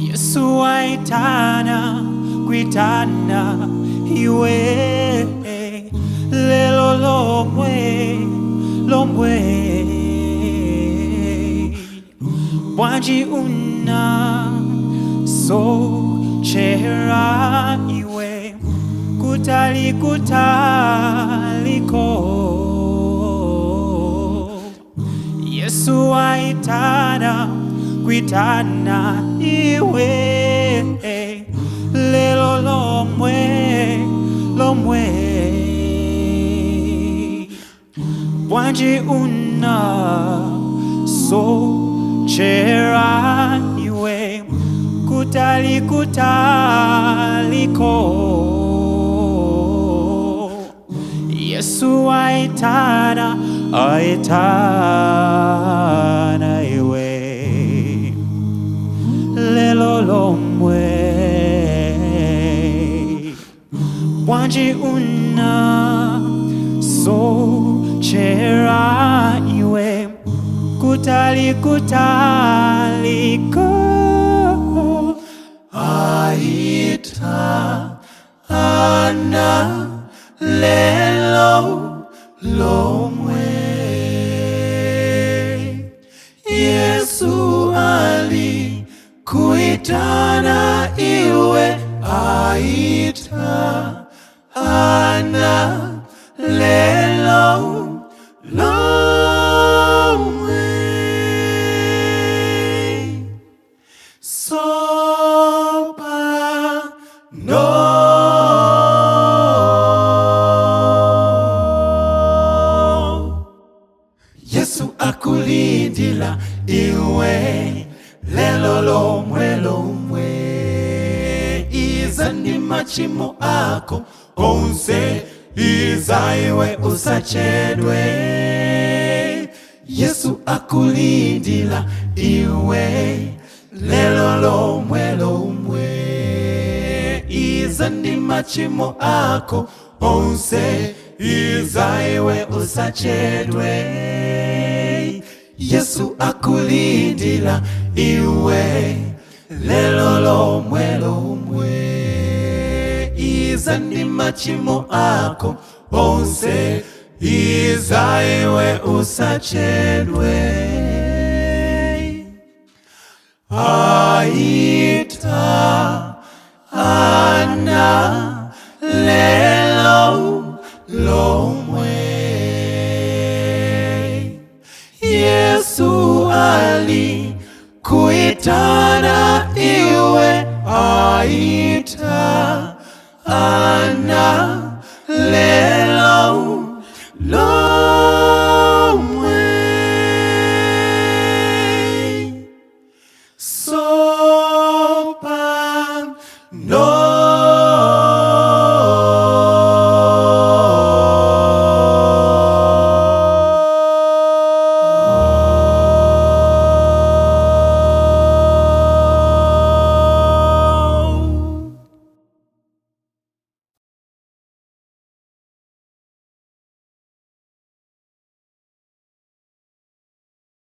Yesu aitana kuitana iwe lelo lomwe lomwe bwanji una sochera iwe kutali kutaliko. Yesu aitana kuitana iwe lelo lomwe lomwe bwanji una sochera iwe kutali kutaliko. Yesu aitana aitana iwe lelo lomwe bwanji una sochera iwe kutali kutaliko. Aita ana lelo lomwe Yesu ali kuitana iwe aita ana lelo lomwe sopa no. Yesu akulindila iwe lelo lomwe lomwe iza ndi machimo ako onse iza iwe usachedwe. Yesu akulindila iwe lelo lomwe lomwe iza ndi machimo ako onse iza iwe usachedwe. Yesu akulindila iwe lelo lomwe lomwe iza ndi machimo ako onse iza iwe usachedwe. Aita ana